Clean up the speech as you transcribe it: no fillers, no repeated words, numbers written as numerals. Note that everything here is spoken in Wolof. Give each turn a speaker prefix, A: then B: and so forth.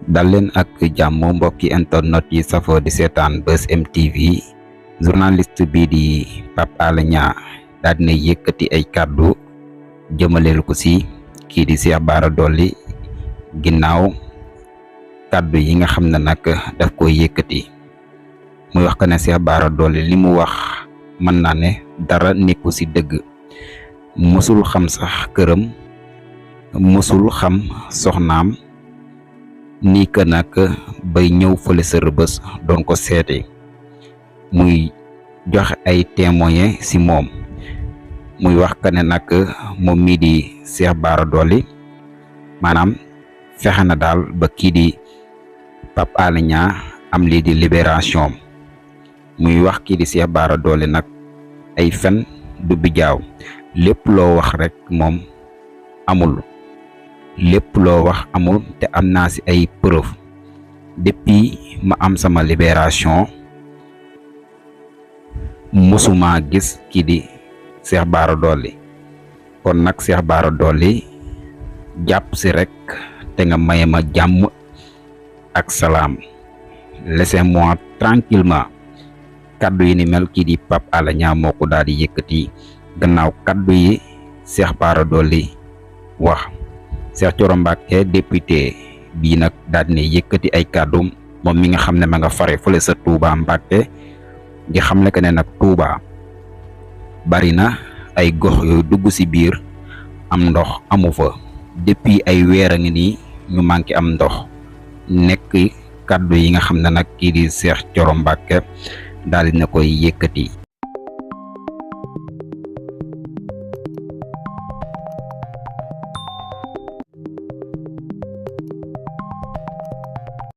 A: dal leen ak jàmm mbokki internet yi safoo di seetaan Buzz M TV. Journaliste bii di Pape Alé Niang daal dina yëkkati ay kàddu jëmaleel ko ci kii di Cheikh Bara Dolly ginnaaw kàddu yi nga xam ne nag daf ko yëkkati muy wax ko ne Cheikh Bara Dolly li mu wax mën naa ne dara nekku ci dëgg. mësul xam sax këram, mësul xam soxnaam, nii que nag bay ñëw fële sa Rëbës doon ko seeti muy joxe ay témoins ci moom muy wax que ne nag moom mii di Cheikh Bara Dolly maanaam fexe na daal ba kii di Pape Alé Niang am lii di libération muy wax kii di Cheikh Bara Dolly nag ay fen du bijaaw, lépp loo wax rek moom amul, lépp loo wax amul te am naa ci ay preuve depuis ma am sama libération musuma gis kii di Cheikh Bara Dolly. kon nag Cheikh Bara Dolly jàpp ci rek te nga maye ma jàmm ak salaam, laissez-moi tranquillement. kaddu yi ni mel kii di Pape Alé Niang moo ko daal di yëkkati gannaaw kaddu yi Cheikh Bara Dolly wax. Cheikh Thioro Mbacké député bii nag daal di ne yëkkati ay kàddum moom mi nga xam ne ma nga fare fële sa Touba Mbacké di xamle que ne nag Touba bari na ay gox yooyu dugg ci biir am ndox amu fa depuis ay weer a ngi nii ñu manqué am ndox, nekk kàddu yi nga xam ne nag kii di Cheikh Thioro Mbacké daal di na koy yëkkati.